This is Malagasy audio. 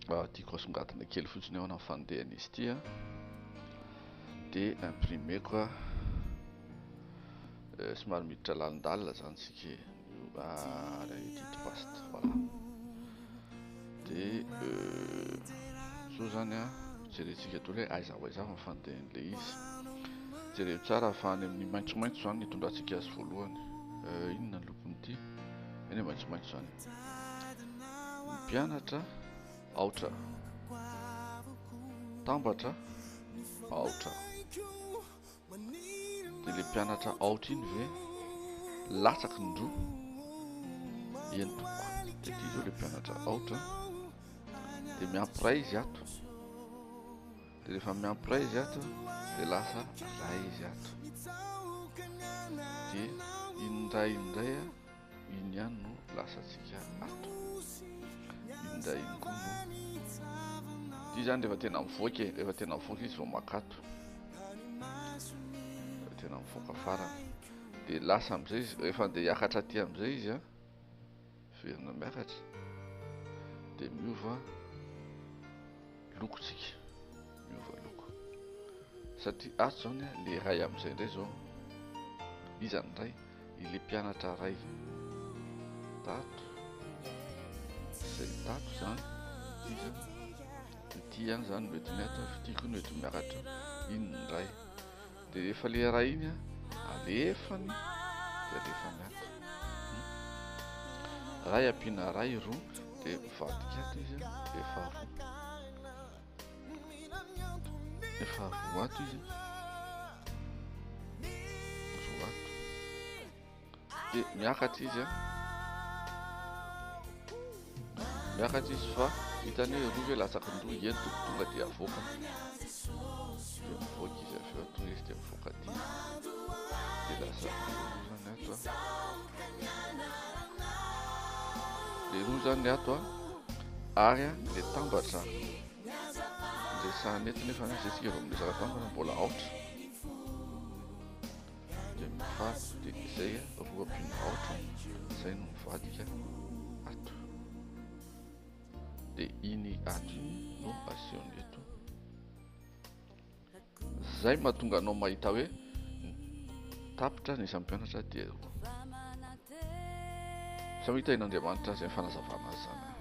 Tiako asongadina kely fotsiny ahoana ny fandehan'izy ity a. Dia imprimeko a. Somary miditra lalindalina zany tsika e. Ary edit paste, voilà. Dia zao zany a, jerentsika daholo hoe aiza ho aiza avy ny fandehan'ilay izy. Jereo tsara fa any amin'ny maitsomaitso zany ny hitondrantsika azy voalohany. Inona ny lokon'ity? Eny e, maitsomaitso zany. Ny mpianatra aotra, tambatra aotra. Dia ilay mpianatra aotra iny ve latsaky ny roa? Eny tompoko. Dia ity izao ilay mpianatra aotra. Dia miampy iray izy ato. Dia rehefa miampy iray izy ato dia lasa iray izy ato. Dia iny iray iny indray a, iny ihany no lasantsika ato. Iny indray iny koa no. Ity izany rehefa tena mivoaka e, rehefa tena mivoaka izy vao makato. Rehefa tena mivoaka farany. Dia lasa amin'izay izy, rehefa andeha hiakatra aty amin'izay izy a, verina miakatra, dia miova loko tsika, miova loko. Satria ato izany a, le iray amin'izay indray izao, iza ny iray? Ilay mpianatra iray tato, izay tato izany, iza? Ity ihany izany no entiny ato, fa ity koa no entiny miakatra, iny ny iray. Dia rehefa ilay iray iny a, alefany, dia alefany ato. Iray ampiana iray roa, dia mivadika ato izy a, efa roa. Efa roa ato izy. Roa ato. Dia miakatra izy a. Miakatra izy fa hitany hoe roa ve latsaky ny roa, eny tompoko, tonga dia avoakany. Dia mivoaka izy avy eo, tonga izy dia mivoaka aty. Dia lasa roa zany ato a. Dia roa zany ato a. Ary le tambatra resahana eto nefa zay tsika vao miresaka tambatra mbola aotra. Dia mifady dia izay roa ampiana aotra izay no mivadika ato. Dia iny ato iny no asehony eto. Zay mahatonga anao mahita hoe tapitra ny isan'ny mpianatra dia roa. Samy hitahin'Andriamanitra izay fanazavana azy izany.